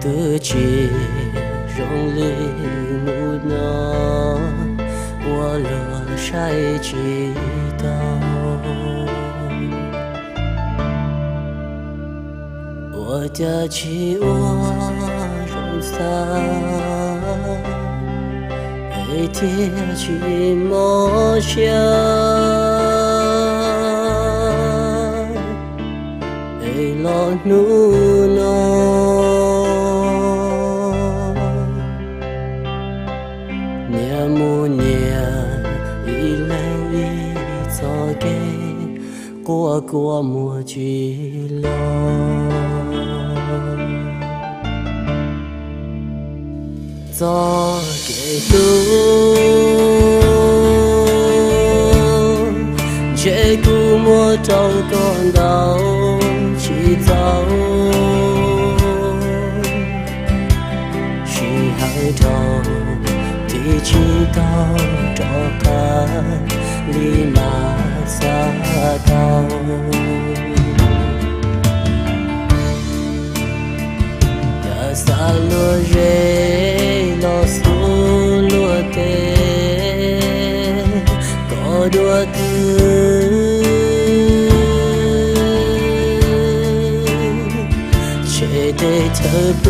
Twb tsis zoo li hnub no, ua luag saib tsis taus. Ua cas tsis ua zoo xav, es thiaj tsis mob siab, es los hnub no nyias mus nyias ib leeg ib txoj kev, quaj kua muag tsis los. Txoj kev hlub ntshe kuv muab rau koj ntau tsis txaus, sij hawm dhau thiaj tsis tau rov qab li mas xav tau. Yam xav luag ze los xub luag tes, koj dua twg tshem tej chaw pw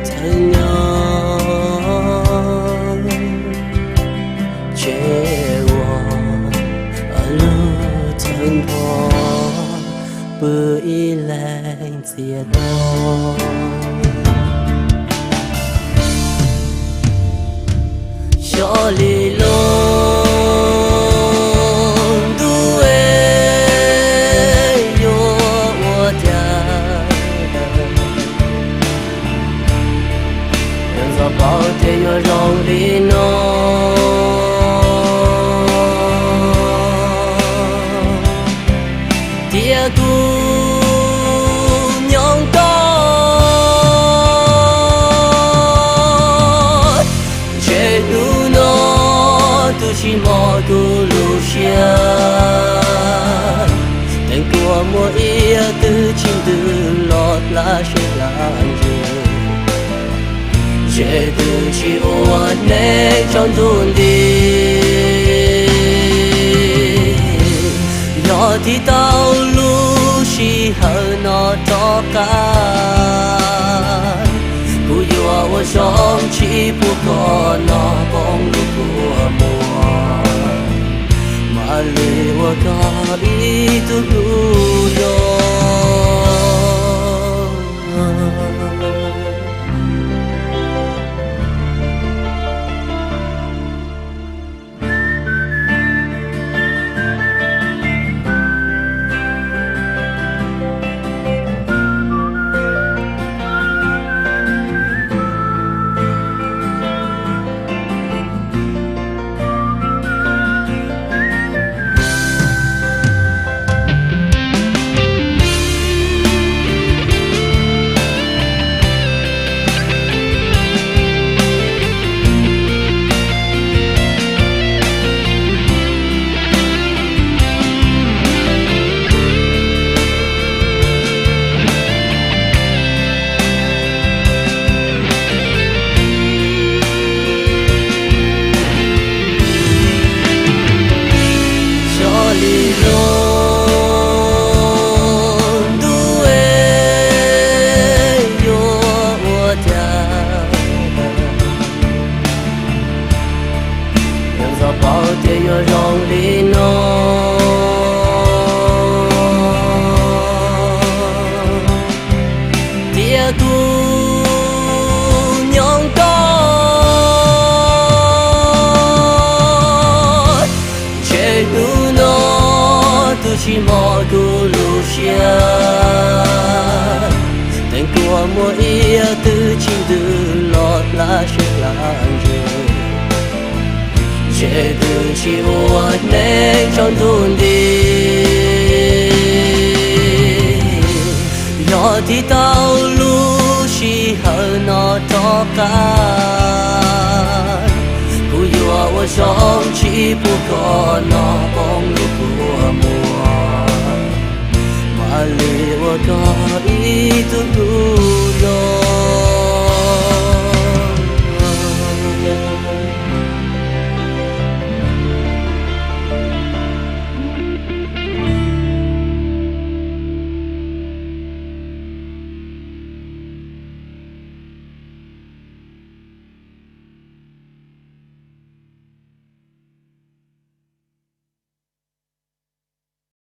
chaw nyob, tshem ua lub chaw npog pw ib leeg txias to. Xyov li lub ntuj es yuav ua cas, yog ntxov paub tias yuav zoo li no, tias kuv nyob tau ntshe hnub no twb tsis mob kuv lub siab. Teem kua muag ib yam twb tsis ntws los hla siab hla ntsws, ntshe twb tsis ua neej tsaus ntuj nti. Yog tig tau lub sij hawm no rov qab, kuv yuav ua zoo tsis pub koj no poob lub kua muag, mam li ua koj ib tug hlub zoo. Xyov li lub ntuj es yuav ua cas, yog ntxov paub tias yuav zoo li no, tias kuv nyob tau ntshe hnub no twb tsis mob kuv lub siab. Teem kua muag ib yam twb tsis ntws los hla siab hla ntsws, ntshe twb tsis ua neej tsaus ntuj nti. Yog tig tau lub sij hawm no rov qab, kuv yuav ua zoo tsis pub koj no poob lub kua muag, Li ua koj ib tug hlub